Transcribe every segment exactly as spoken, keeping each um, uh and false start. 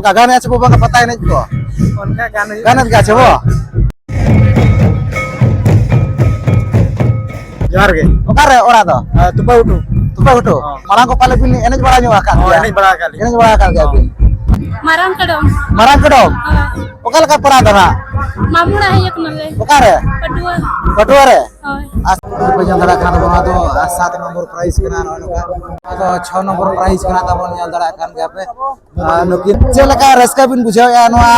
ᱜᱟᱱ ᱮᱱᱮᱡ ᱵᱚ ᱵᱟᱝ ᱯᱟᱛᱟ ᱮᱱᱮᱡ ᱠᱚ? ᱚᱱᱠᱟ ᱜᱟᱱ ᱦᱩᱭᱩᱜ ᱜᱟᱱ ᱮᱱᱮᱡ ᱜᱮ ᱟᱪᱪᱷᱟ ᱵᱚ᱾ ᱡᱚᱦᱟᱨ ᱜᱮ᱾ ᱚᱠᱟᱨᱮ ᱚᱲᱟᱜ ᱫᱚ? ᱟᱨ ᱛᱩᱯᱟᱹ ᱜᱷᱩᱴᱩ᱾ ᱛᱩᱯᱟᱹ ᱜᱷᱩᱴᱩ? ᱦᱚᱸ᱾ ᱢᱟᱲᱟᱝ ᱠᱚ ᱯᱟᱞᱮ ᱵᱤᱱ ᱮᱱᱮᱡ ᱵᱟᱲᱟ ᱧᱚᱜ ᱟᱠᱟᱫ ᱦᱚᱸ, ᱜᱮᱭᱟ? ᱮᱱᱮᱡ ᱵᱟᱲᱟ ᱟᱠᱟᱫ ᱞᱤᱧ᱾ ᱮᱱᱮᱡ ᱵᱟᱲᱟ ᱟᱠᱟᱫ ᱜᱮᱭᱟ ᱵᱤᱱ? ᱢᱟᱨᱟᱝ ᱠᱟᱰᱚᱢ᱾ ᱢᱟᱨᱟᱝ ᱠᱟᱰᱚᱢ? ᱦᱳᱭ᱾ ᱚᱠᱟ ᱞᱮᱠᱟ ᱯᱟᱲᱟᱜ ᱫᱚ ᱱᱟᱜ? ᱢᱟᱢᱩ ᱚᱲᱟᱜ ᱦᱮᱡ ᱟᱠᱟᱱᱟᱞᱮ᱾ ᱚᱠᱟᱨᱮ? ᱯᱟᱹᱴᱩᱣᱟᱹ᱾ ᱯᱟᱹᱴᱩᱣᱟᱹ ᱨᱮ? ᱦᱳᱭ᱾ ᱟᱨ ᱯᱮ ᱧᱮᱞ ᱫᱟᱲᱮᱭᱟᱜ ᱠᱟᱱ ᱛᱟᱵᱚᱱᱟ, ᱱᱚᱣᱟ ᱫᱚ ᱥᱟᱛ ᱱᱚᱢᱵᱚᱨ ᱯᱨᱟᱭᱤᱡᱽ ᱠᱟᱱᱟ᱾ ᱱᱚᱜᱼᱚᱭ ᱱᱚᱝᱠᱟ ᱱᱚᱣᱟ ᱫᱚ ᱪᱷᱚ ᱱᱚᱢᱵᱚᱨ ᱯᱨᱟᱭᱤᱡᱽ ᱠᱟᱱᱟ ᱛᱟᱵᱚᱱ, ᱧᱮᱞ ᱫᱟᱲᱮᱭᱟᱜ ᱠᱟᱱ ᱜᱮᱭᱟ ᱯᱮ᱾ ᱟᱨ ᱱᱩᱠᱤᱱ ᱪᱮᱫ ᱞᱮᱠᱟ ᱨᱟᱹᱥᱠᱟᱹ ᱵᱤᱱ ᱵᱩᱡᱷᱟᱹᱣᱮᱫᱼᱟ ᱱᱚᱣᱟ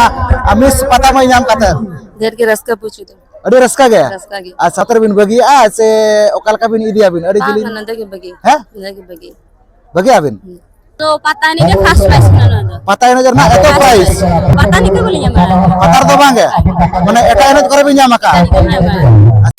ᱢᱤᱥ ᱯᱟᱛᱟ ᱢᱟᱹᱭ ᱧᱟᱢ ᱠᱟᱛᱮ? ᱰᱷᱮᱨ ᱜᱮ ᱨᱟᱹᱥᱠᱟᱹ ᱵᱩᱡᱷᱟᱹᱣ ᱫᱚ᱾ ᱟᱹᱰᱤ ᱨᱟᱹᱥᱠᱟᱹ ᱜᱮ? ᱨᱟᱹᱥᱠᱟᱹ ᱜᱮ᱾ ᱟᱨ ᱥᱟᱛᱨᱮ ᱵᱤᱱ ᱵᱟᱹᱜᱤᱭᱟᱜᱼᱟ ᱥᱮ ᱚᱠᱟ ᱞᱮᱠᱟ ᱵᱤᱱ ᱤᱫᱤᱭᱟᱵᱤᱱ? ᱟᱹᱰᱤ ᱵᱟᱝ, ᱡᱤᱞᱤᱧ? ᱱᱚᱸᱰᱮ ᱜᱮ ᱵᱟᱹᱜᱤ᱾ ᱦᱮᱸ? ᱱᱚᱸᱰᱮ ᱜᱮ ᱵᱟᱹᱜᱤ᱾ ᱵᱟᱹᱜᱤᱭᱟᱵᱤᱱ? ᱦᱩᱸ᱾ ᱛᱚ, ᱯᱟᱛᱟ ᱮᱱᱮᱡ ᱜᱮ ᱯᱷᱟᱥᱴ ᱯᱨᱟᱭᱤᱡᱽ ᱠᱟᱱᱟ ᱱᱚᱣᱟ ᱫᱚ᱾ ᱯᱟᱛᱟ ᱮᱱᱮᱡ ᱨᱮᱱᱟᱜ ᱮᱛᱚ ᱯᱷᱟᱥᱴ ᱯᱨᱟᱭᱤᱡᱽ? ᱯᱨᱟᱭᱤᱡᱽ᱾ ᱯᱟᱛᱟ ᱮᱱᱮᱡ ᱫᱚ ᱵᱟᱹᱞᱤᱧ ᱧᱟᱢ ᱵᱟᱲᱟ ᱟᱠᱟᱫᱟ᱾ ᱯᱟᱛᱟ ᱨᱮᱫᱚ ᱵᱟᱝ ᱜᱮ? ᱢᱟᱱᱮ ᱮᱴᱟᱜ ᱮᱱᱮᱡ ᱠᱚᱨᱮ ᱵᱤᱱ ᱧᱟᱢ ᱟᱠᱟᱫᱼᱟ? ᱮᱴᱟᱜ ᱮᱱᱮᱡ ᱠᱚᱨᱮ ᱧᱟᱢ ᱵᱟᱲᱟ ᱟᱠᱟᱫᱟ᱾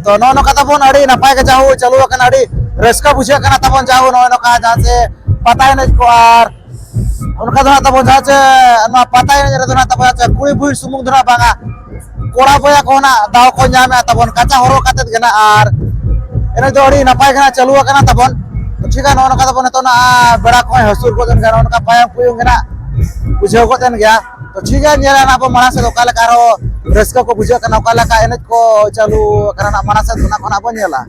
ᱛᱚ, ᱱᱚᱜᱼᱚ ᱱᱚᱝᱠᱟ ᱛᱟᱵᱚᱱ ᱟᱹᱰᱤ ᱱᱟᱯᱟᱭ ᱜᱮ ᱡᱟᱦᱳ ᱪᱟᱹᱞᱩ ᱟᱠᱟᱱᱟ, ᱟᱹᱰᱤ ᱨᱟᱹᱥᱠᱟᱹ ᱵᱩᱡᱷᱟᱹᱜ ᱠᱟᱱᱟ ᱛᱟᱵᱚᱱ ᱡᱟᱦᱳ ᱱᱚᱜᱼᱚ ᱱᱚᱝᱠᱟ ᱡᱟᱦᱟᱸ ᱥᱮ ᱯᱟᱛᱟ ᱮᱱᱮᱡ ᱠᱚ ᱟᱨ ᱚᱱᱠᱟ ᱫᱚ ᱦᱟᱸᱜ ᱛᱟᱵᱚᱱ ᱡᱟᱦᱟᱸ ᱪᱮ ᱱᱚᱣᱟ ᱯᱟᱛᱟ ᱮᱱᱮᱡ ᱨᱮᱫᱚ ᱦᱟᱸᱜ ᱛᱟᱵᱚᱱ ᱡᱟᱦᱟᱸ ᱪᱮ ᱠᱩᱲᱤ ᱵᱩᱦᱤ ᱥᱩᱢᱩᱝ ᱫᱚ ᱦᱟᱸᱜ ᱵᱟᱝᱟ, ᱠᱚᱲᱟ ᱵᱚᱭᱦᱟ ᱠᱚ ᱦᱚᱸ ᱱᱟᱜ ᱫᱟᱣ ᱠᱚ ᱧᱟᱢᱮᱫᱼᱟ ᱛᱟᱵᱚᱱ ᱠᱟᱪᱟ ᱦᱚᱨᱚᱜ ᱠᱟᱛᱮᱫ ᱜᱮ ᱱᱟᱜ᱾ ᱟᱨ ᱮᱱᱮᱡ ᱫᱚ ᱟᱹᱰᱤ ᱱᱟᱯᱟᱭ ᱜᱮ ᱱᱟᱜ ᱪᱟᱹᱞᱩ ᱟᱠᱟᱱᱟ ᱛᱟᱵᱚᱱ᱾ ᱴᱷᱤᱠ ᱜᱮᱭᱟ, ᱱᱚᱜᱼᱚ ᱱᱚᱝᱠᱟ ᱛᱟᱵᱚᱱ ᱱᱤᱛᱚᱜ ᱱᱟᱜ ᱵᱮᱲᱟ ᱠᱚᱦᱚᱸᱭ ᱦᱟᱹᱥᱩᱨ ᱜᱚᱫ ᱮᱱ ᱜᱮᱭᱟ, ᱱᱚᱜᱼᱚ ᱱᱚᱝᱠᱟ ᱯᱟᱭᱟᱝ ᱯᱩᱭᱩᱝ ᱜᱮ ᱱᱟᱜ ᱵᱩᱡᱷᱟᱹᱣ ᱜᱚᱫ ᱮᱱ ᱜᱮᱭᱟ᱾ ᱛᱚ ᱴᱷᱤᱠ ᱜᱮᱭᱟ, ᱧᱮᱞᱟ ᱱᱟᱜ ᱵᱚ ᱢᱟᱲᱟᱝ ᱥᱮᱫ ᱚᱠᱟ ᱞᱮᱠᱟ ᱟᱨᱦᱚᱸ ᱨᱟᱹᱥᱠᱟᱹ ᱠᱚ ᱵᱩᱡᱷᱟᱹᱜ ᱠᱟᱱᱟ, ᱚᱠᱟ ᱞᱮᱠᱟ ᱮᱱᱮᱡ ᱠᱚ ᱪᱟᱹᱞᱩ ᱟᱠᱟᱱᱟ ᱱᱟᱜ ᱢᱟᱲᱟᱝ ᱥᱮᱫ ᱚᱱᱟ ᱠᱚ ᱱᱟᱜ ᱵᱚᱱ ᱧᱮᱞᱟ᱾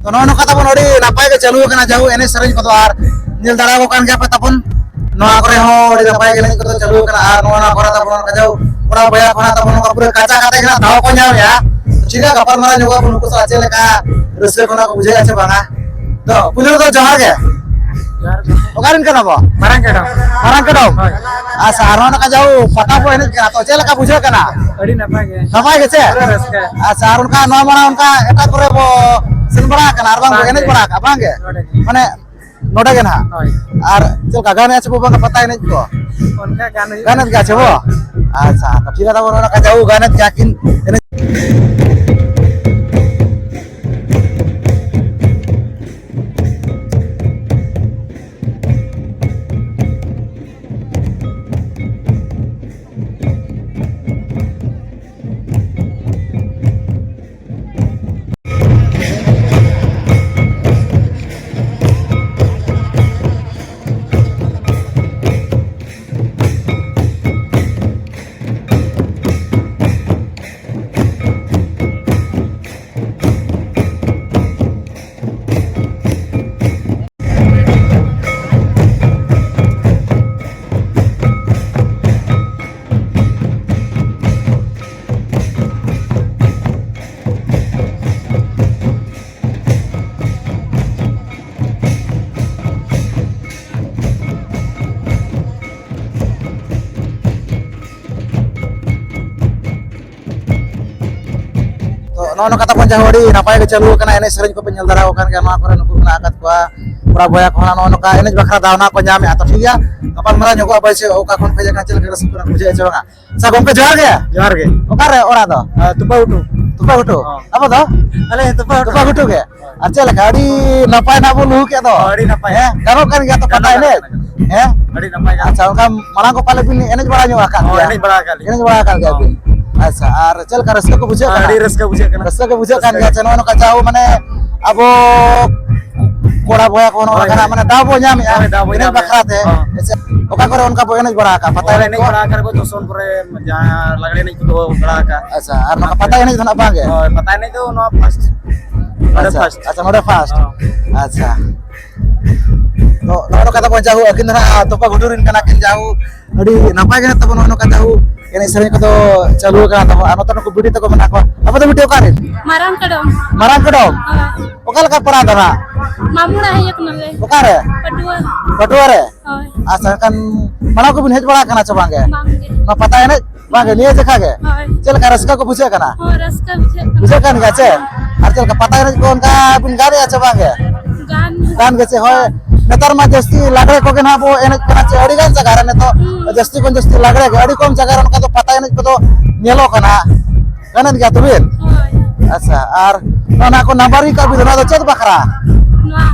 ᱛᱚ, ᱱᱚᱜᱼᱚ ᱱᱚᱝᱠᱟ ᱛᱟᱵᱚᱱ ᱟᱹᱰᱤ ᱱᱟᱯᱟᱭ ᱜᱮ ᱪᱟᱹᱞᱩ ᱟᱠᱟᱱᱟ, ᱡᱟᱦᱳ ᱮᱱᱮᱡ ᱥᱮᱨᱮᱧ ᱠᱚᱫᱚ, ᱟᱨ ᱧᱮᱞ ᱫᱟᱲᱮᱭᱟᱠᱚ ᱠᱟᱱ ᱜᱮᱭᱟ ᱯᱮ ᱛᱟᱵᱚᱱ, ᱱᱚᱣᱟ ᱠᱚᱨᱮ ᱦᱚᱸ ᱟᱹᱰᱤ ᱱᱟᱯᱟᱭ ᱜᱮ ᱮᱱᱮᱡ ᱠᱚᱫᱚ ᱪᱟᱹᱞᱩ ᱟᱠᱟᱱᱟ᱾ ᱟᱨ ᱱᱚᱣᱟ ᱱᱚᱣᱟ ᱠᱚᱨᱮ ᱛᱟᱵᱚᱱ ᱡᱟᱦᱳ ᱠᱚᱲᱟ ᱵᱚᱭᱦᱟ ᱠᱚᱲᱟ ᱛᱟᱵᱚᱱ ᱱᱚᱝᱠᱟ ᱯᱩᱨᱟᱹ ᱠᱟᱪᱟ ᱠᱟᱛᱮ ᱜᱮ ᱱᱟᱜ ᱫᱟᱣ ᱠᱚ ᱧᱟᱢᱮᱜᱼᱟ᱾ ᱴᱷᱤᱠ ᱜᱮᱭᱟ, ᱜᱟᱯᱟᱞ ᱢᱟᱨᱟᱣ ᱧᱚᱜᱚᱜ ᱟᱵᱚᱱ ᱱᱩᱠᱩ ᱥᱟᱞᱟᱜ ᱪᱮᱫ ᱞᱮᱠᱟ ᱨᱟᱹᱥᱠᱟᱹ ᱠᱷᱚᱱᱟᱜ ᱠᱚ ᱵᱩᱡᱷᱟᱹᱣᱮᱫᱼᱟ ᱥᱮ ᱵᱟᱝᱟ᱾ ᱛᱚ, ᱯᱩᱭᱞᱩ ᱨᱮᱫᱚ ᱡᱚᱦᱟᱨ ᱜᱮ᱾ ᱡᱚᱦᱟᱨ ᱜᱮ᱾ ᱚᱠᱟ ᱨᱮᱱ ᱠᱟᱱᱟ ᱵᱚ? ᱢᱟᱨᱟᱝ ᱠᱮᱰᱚᱢ᱾ ᱢᱟᱨᱟᱝ ᱠᱮᱰᱚᱢ? ᱦᱳᱭ᱾ ᱟᱪᱪᱷᱟ, ᱟᱨ ᱱᱚᱜᱼᱚ ᱱᱚᱝᱠᱟ ᱡᱟᱦᱳ ᱯᱟᱛᱟ ᱵᱚ ᱮᱱᱮᱡ ᱠᱟᱱᱟ, ᱛᱚ ᱪᱮᱫ ᱞᱮᱠᱟ ᱵᱩᱡᱷᱟᱹᱜ ᱠᱟᱱᱟ? ᱟᱹᱰᱤ ᱱᱟᱯᱟᱭ ᱜᱮ᱾ ᱱᱟᱯᱟᱭ ᱜᱮ ᱪᱮ? ᱯᱩᱨᱟᱹ ᱨᱟᱹᱥᱠᱟᱹ᱾ ᱟᱪᱪᱷᱟ, ᱟᱨ ᱚᱱᱠᱟ ᱱᱚᱣᱟ ᱢᱟᱲᱟᱝ ᱚᱱᱠᱟ ᱮᱴᱟᱜ ᱠᱚᱨᱮ ᱵᱚ ᱥᱮᱱ ᱵᱟᱲᱟ ᱟᱠᱟᱱᱟ ᱟᱨ ᱵᱟᱝ ᱵᱚ ᱵᱟᱝ ᱮᱱᱮᱡ ᱜᱮ᱾ ᱵᱟᱲᱟ ᱟᱠᱟᱫᱼᱟ, ᱵᱟᱝ ᱜᱮ? ᱱᱚᱰᱮ ᱜᱮ᱾ ᱢᱟᱱᱮ ᱱᱚᱰᱮ ᱜᱮ ᱱᱟᱦᱟᱜ᱾ ᱦᱳᱭ᱾ ᱟᱨ ᱪᱮᱫ ᱞᱮᱠᱟ ᱜᱟᱱᱮᱫᱼᱟ ᱥᱮ ᱵᱚ ᱵᱟᱝ ᱯᱟᱛᱟ ᱮᱱᱮᱡ ᱠᱚ? ᱚᱱᱠᱟ ᱜᱟᱱ ᱦᱩᱭᱩᱜ ᱜᱟᱱᱮᱫ ᱠᱟᱱᱟ᱾ ᱜᱮᱭᱟ ᱪᱮ ᱵᱚ? ᱟᱪᱪᱷᱟ, ᱛᱚ ᱴᱷᱤᱠ ᱜᱮᱭᱟ, ᱛᱟᱵᱚ ᱱᱚᱰᱮ ᱠᱟᱡᱟᱣ ᱜᱟᱱᱮᱫ ᱜᱮᱭᱟ ᱠᱤᱱ ᱮᱱᱮᱡ᱾ ᱱᱚᱜᱼᱚ ᱱᱚᱝᱠᱟ ᱛᱟᱵᱚᱱ ᱡᱟᱦᱟᱸ ᱟᱹᱰᱤ ᱱᱟᱯᱟᱭ ᱜᱮ ᱪᱟᱹᱞᱩ ᱟᱠᱟᱱᱟ, ᱮᱱᱮᱡ ᱥᱮᱨᱮᱧ ᱠᱚᱯᱮ ᱧᱮᱞ ᱫᱟᱲᱮᱭᱟᱜ ᱠᱟᱱ ᱜᱮᱭᱟ, ᱱᱚᱣᱟ ᱠᱚᱨᱮ ᱱᱩᱠᱩ ᱢᱮᱱᱟᱜ ᱟᱠᱟᱫ ᱠᱚᱣᱟ ᱠᱚᱲᱟ ᱵᱚᱭᱦᱟ ᱠᱚᱦᱚᱸ ᱱᱚᱜᱼᱚ ᱱᱚᱝᱠᱟ ᱮᱱᱮᱡ ᱵᱟᱠᱷᱨᱟ ᱫᱟᱣ ᱱᱟᱜ ᱠᱚ ᱧᱟᱢᱮᱫᱼᱟ᱾ ᱛᱚ ᱴᱷᱤᱠ ᱜᱮᱭᱟ, ᱜᱟᱯᱟᱞ ᱢᱟᱨᱟᱣ ᱧᱚᱜᱚᱜᱼᱟ ᱵᱚᱭᱥᱮ, ᱚᱠᱟ ᱠᱷᱚᱱ ᱯᱮ ᱦᱮᱡ ᱟᱠᱟᱱᱟ, ᱪᱮᱫ ᱞᱮᱠᱟ ᱨᱟᱹᱥᱠᱟᱹ ᱠᱚ ᱵᱩᱡᱷᱟᱹᱣᱮᱫᱼᱟ ᱪᱮ ᱵᱟᱝᱟ? ᱟᱪᱪᱷᱟ ᱜᱚᱢᱠᱮ, ᱡᱚᱦᱟᱨ ᱜᱮ᱾ ᱡᱚᱦᱟᱨ ᱜᱮ᱾ ᱚᱠᱟᱨᱮ ᱚᱲᱟᱜ ᱫᱚ? ᱟᱨ ᱛᱩᱯᱟ ᱜᱷᱩᱴᱩ᱾ ᱛᱩᱯᱟ ᱜᱷᱩᱴᱩ? ᱦᱚᱸ᱾ ᱟᱵᱚ ᱫᱚ? ᱟᱞᱮ ᱛᱩᱯᱟ ᱜᱷᱩᱴᱩ᱾ ᱛᱩᱯᱟ ᱜᱷᱩᱴᱩ ᱜᱮ᱾ ᱟᱨ ᱪᱮᱫ ᱞᱮᱠᱟ, ᱟᱹᱰᱤ ᱱᱟᱯᱟᱭ ᱱᱟᱜ ᱵᱚᱱ ᱞᱩᱦᱩᱠ ᱠᱮᱫ ᱫᱚ? ᱦᱚᱸ, ᱟᱹᱰᱤ ᱱᱟᱯᱟᱭ᱾ ᱦᱮᱸ, ᱜᱟᱱᱚᱜ ᱠᱟᱱ ᱜᱮᱭᱟ ᱛᱚ ᱯᱟᱛᱟ ᱜᱟᱱᱚᱜ ᱠᱟᱱᱟ, ᱮᱱᱮᱡ? ᱜᱟᱱᱚᱜ ᱠᱟᱱᱟ᱾ ᱦᱮᱸ? ᱟᱹᱰᱤ ᱱᱟᱯᱟᱭ ᱜᱮ᱾ ᱟᱪᱪᱷᱟ, ᱚᱱᱠᱟ ᱢᱟᱲᱟᱝ ᱠᱚ ᱯᱟᱞᱮ ᱵᱤᱱ ᱮᱱᱮᱡ ᱵᱟᱲᱟ ᱧᱚᱜ ᱟᱠᱟᱫ ᱦᱚᱸ, ᱜᱮᱭᱟ? ᱮᱱᱮᱡ ᱵᱟᱲᱟ ᱟᱠᱟᱫ ᱞᱤᱧ᱾ ᱮᱱᱮᱡ ᱵᱟᱲᱟ ᱟᱠᱟᱫ ᱜᱮᱭᱟ ᱵᱤᱱ? ᱟᱪᱪᱷᱟ, ᱟᱨ ᱪᱮᱫ ᱞᱮᱠᱟ ᱨᱟᱹᱥᱠᱟᱹ ᱠᱚ ᱵᱩᱡᱷᱟᱹᱜ ᱠᱟᱱᱟ? ᱟᱹᱰᱤ ᱨᱟᱹᱥᱠᱟᱹ ᱵᱩᱡᱷᱟᱹᱜ ᱠᱟᱱᱟ᱾ ᱨᱟᱹᱥᱠᱟᱹ ᱜᱮ ᱵᱩᱡᱷᱟᱹᱜ ᱠᱟᱱ ᱜᱮᱭᱟ᱾ ᱟᱪᱪᱷᱟ, ᱱᱚᱜᱼᱚ ᱱᱚᱝᱠᱟ ᱡᱟᱦᱳ, ᱢᱟᱱᱮ ᱟᱵᱚ ᱠᱚᱲᱟ ᱵᱚᱭᱦᱟ ᱠᱚ ᱱᱚᱜᱼᱚ ᱦᱳᱭ, ᱱᱚᱝᱠᱟᱱᱟᱜ ᱦᱳᱭ᱾ ᱢᱟᱱᱮ ᱫᱟᱣ ᱵᱚ ᱧᱟᱢᱮᱫᱼᱟ ᱦᱳᱭ, ᱫᱟᱣ ᱵᱚ ᱮᱱᱮᱡ ᱧᱟᱢᱮᱫᱼᱟ᱾ ᱵᱟᱠᱷᱨᱟ ᱛᱮ᱾ ᱦᱚᱸ᱾ ᱦᱮᱸ ᱥᱮ? ᱚᱠᱟ ᱠᱚᱨᱮ ᱚᱱᱠᱟ ᱵᱚ ᱮᱱᱮᱡ ᱵᱟᱲᱟ ᱟᱠᱟᱫᱼᱟ ᱯᱟᱛᱟ ᱦᱳᱭ, ᱮᱱᱮᱡ ᱮᱱᱮᱡ ᱠᱚ? ᱵᱟᱲᱟ ᱟᱠᱟᱫ ᱠᱚ, ᱫᱚᱥᱚᱱ ᱠᱚᱨᱮ, ᱡᱟᱦᱟᱸ ᱞᱟᱜᱽᱲᱮ ᱮᱱᱮᱡ ᱠᱚ ᱫᱚᱦᱚ ᱵᱟᱲᱟ ᱟᱠᱟᱫ᱾ ᱟᱪᱪᱷᱟ, ᱟᱨ ᱱᱚᱝᱠᱟ ᱯᱟᱛᱟ ᱮᱱᱮᱡ ᱫᱚ ᱱᱟᱜ ᱵᱟᱝ ᱜᱮ? ᱦᱳᱭ, ᱯᱟᱛᱟ ᱮᱱᱮᱡ ᱫᱚ ᱱᱚᱣᱟ first᱾ ᱱᱚᱰᱮ ᱟᱪᱪᱷᱟ, first᱾ ᱟᱪᱪᱷᱟ, ᱱᱚᱰᱮ first᱾ ᱦᱚᱸ᱾ ᱟᱪᱪᱷᱟ᱾ ᱛᱚ, ᱱᱚᱜᱼᱚ ᱱᱚᱝᱠᱟ ᱛᱟᱵᱚᱱ ᱡᱟᱦᱳ, ᱟᱹᱠᱤᱱ ᱫᱚ ᱱᱟᱜ ᱛᱚᱯᱟ ᱜᱷᱩᱴᱩ ᱨᱮᱱ ᱠᱟᱱᱟ ᱠᱤᱱ, ᱡᱟᱦᱳ, ᱟᱹᱰᱤ ᱱᱟᱯᱟᱭ ᱜᱮ ᱱᱟᱜ ᱛᱟᱵᱚᱱ ᱱᱚᱜᱼᱚ ᱱᱚᱝᱠᱟ ᱡᱟᱦᱳ, ᱮᱱᱮᱡ ᱥᱮᱨᱮᱧ ᱠᱚᱫᱚ ᱪᱟᱹᱞᱩ ᱟᱠᱟᱱᱟ ᱛᱟᱵᱚᱱ᱾ ᱟᱨ ᱱᱚᱛᱮ ᱱᱩᱠᱩ ᱵᱤᱴᱤ ᱛᱟᱠᱚ ᱢᱮᱱᱟᱜ ᱠᱚᱣᱟ᱾ ᱟᱯᱮ ᱫᱚ ᱵᱤᱴᱤ ᱚᱠᱟᱨᱮ? ᱢᱟᱨᱟᱝ ᱠᱟᱰᱚᱢ᱾ ᱢᱟᱨᱟᱝ ᱠᱟᱰᱚᱢ? ᱦᱳᱭ᱾ ᱚᱠᱟ ᱞᱮᱠᱟ ᱯᱟᱲᱟᱜ ᱫᱚ ᱱᱟᱜ? ᱢᱟᱢᱩᱲᱟ ᱦᱮᱡ ᱟᱠᱟᱱᱟᱞᱮ᱾ ᱚᱠᱟᱨᱮ? ᱯᱟᱹᱴᱩᱣᱟᱹ᱾ ᱯᱟᱹᱴᱩᱣᱟᱹ ᱨᱮ? ᱦᱳᱭ᱾ ᱟᱪᱪᱷᱟ, ᱮᱱᱠᱷᱟᱱ ᱢᱟᱲᱟᱝ ᱠᱚᱵᱤᱱ ᱦᱮᱡ ᱵᱟᱲᱟ ᱟᱠᱟᱱᱟ ᱪᱮ ᱵᱟᱝ ᱜᱮ? ᱵᱟᱝ ᱜᱮ᱾ ᱱᱚᱣᱟ ᱯᱟᱛᱟ ᱮᱱᱮᱡ? ᱵᱟᱝ ᱜᱮ, ᱱᱤᱭᱟᱹ ᱡᱮᱠᱷᱟ ᱜᱮ? ᱦᱳᱭ᱾ ᱪᱮᱫ ᱞᱮᱠᱟ ᱨᱟᱹᱥᱠᱟᱹ ᱠᱚ ᱵᱩᱡᱷᱟᱹᱜ ᱠᱟᱱᱟ? ᱦᱳᱭ, ᱨᱟᱹᱥᱠᱟᱹ ᱵᱩᱡᱷᱟᱹᱜ ᱠᱟᱱᱟ᱾ ᱵᱩᱡᱷᱟᱹᱜ ᱠᱟᱱ ᱜᱮᱭᱟ ᱪᱮ? ᱟᱨ ᱪᱮᱫ ᱞᱮᱠᱟ ᱯᱟᱛᱟ ᱮᱱᱮᱡ ᱠᱚ ᱚᱱᱠᱟ ᱵᱤᱱ ᱜᱟᱱᱮᱜᱼᱟ ᱪᱮ ᱵᱟᱝ ᱜᱮ? ᱜᱟᱱ᱾ ᱜᱟᱱ ᱜᱮ ᱪᱮ? ᱦᱳᱭ᱾ ᱱᱮᱛᱟᱨ ᱢᱟ ᱡᱟᱹᱥᱛᱤ ᱞᱟᱜᱽᱲᱮ ᱠᱚᱜᱮ ᱱᱟᱦᱟᱜ ᱵᱚ ᱮᱱᱮᱡ ᱠᱟᱱᱟ ᱪᱮ ᱟᱹᱰᱤ ᱜᱟᱱ ᱡᱟᱭᱜᱟ ᱨᱮ ᱱᱤᱛᱚᱜ ᱦᱩᱸ᱾ ᱡᱟᱹᱥᱛᱤ ᱠᱷᱚᱱ ᱡᱟᱹᱥᱛᱤ ᱞᱟᱜᱽᱲᱮ ᱜᱮ, ᱟᱹᱰᱤ ᱠᱚᱢ ᱡᱟᱭᱜᱟ ᱨᱮ ᱚᱱᱠᱟ ᱫᱚ ᱯᱟᱛᱟ ᱮᱱᱮᱡ ᱠᱚᱫᱚ ᱧᱮᱞᱚᱜ ᱠᱟᱱᱟ᱾ ᱜᱟᱱᱮᱫ ᱜᱮᱭᱟ ᱛᱚᱵᱮ? ᱦᱳᱭ᱾ ᱟᱪᱪᱷᱟ, ᱟᱨ ᱱᱚᱣᱟ ᱠᱚ ᱱᱟᱢᱵᱟᱨᱤᱝ ᱠᱟᱜ ᱵᱤᱱ, ᱱᱚᱣᱟ ᱫᱚ ᱪᱮᱫ ᱵᱟᱠᱷᱨᱟ? ᱱᱚᱣᱟ